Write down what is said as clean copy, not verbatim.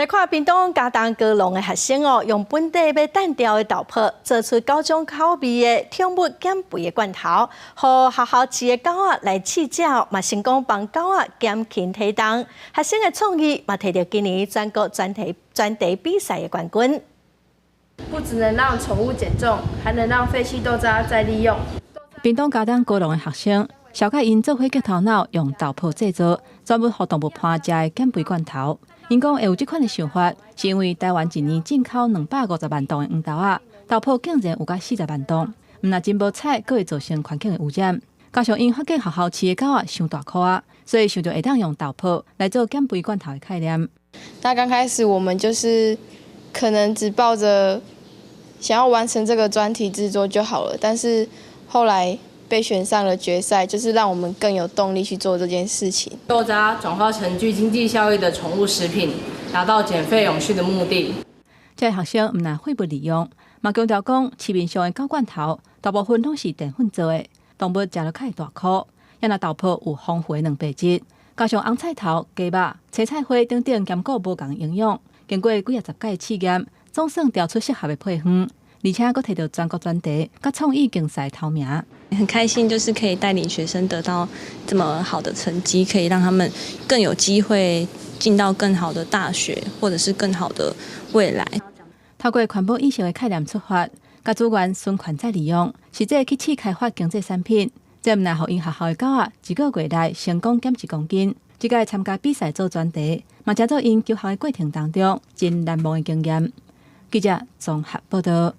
來看屏東佳冬高農的學生哦，用本地欲擲掉的豆粕做出九種口味的寵物減肥的罐頭，予學校飼的狗仔來試食，嘛成功幫狗仔減輕體重。學生的創意嘛，提著今年全國專題比賽的冠軍。不只能讓寵物減重，還能讓廢棄豆渣再利用。屏東佳冬高農的學生，小甲𪜶做伙激頭腦，用豆粕製作專門予動物伴食的減肥罐頭。𪜶講會有這款的想法，是因為台灣一年進口250萬磅的黃豆仔，豆粕竟然有甲40萬磅，毋但真無彩，閣會造成環境的污染。加上𪜶發覺學校飼的狗仔傷大箍仔，所以想著會當用豆粕來做減肥罐頭的概念。那剛開始我們就是可能只抱着想要完成這個專題製作就好了，但是後來被選上了決賽，就是讓我們更有動力去做這件事情。豆渣轉化成具經濟效益的寵物食品，達到減廢永續的目的。這个學生毋但廢物利用，嘛強調講市面上的狗罐頭大部分攏是澱粉做的，動物食落較會大箍。也若豆粕有豐富的蛋白質，加上紅菜頭、雞肉、青菜花等等兼顧無仝營養。經過幾仔十擺試驗，總算調出適合的配方，而且閣提著全國專題佮創意競賽頭名。很開心，就是可以帶領學生得到這麼好的成績，可以讓他們更有機會進到更好的大學，或者是更好的未來。透過環保意識的概念出發，共資源循環再利用，實際去試開發經濟產品，這毋但予𪜶學校的狗仔一個月內成功減1公斤，這屆參加比賽做專題，嘛成做𪜶求學的過程當中真難忘的經驗。記者綜合報道。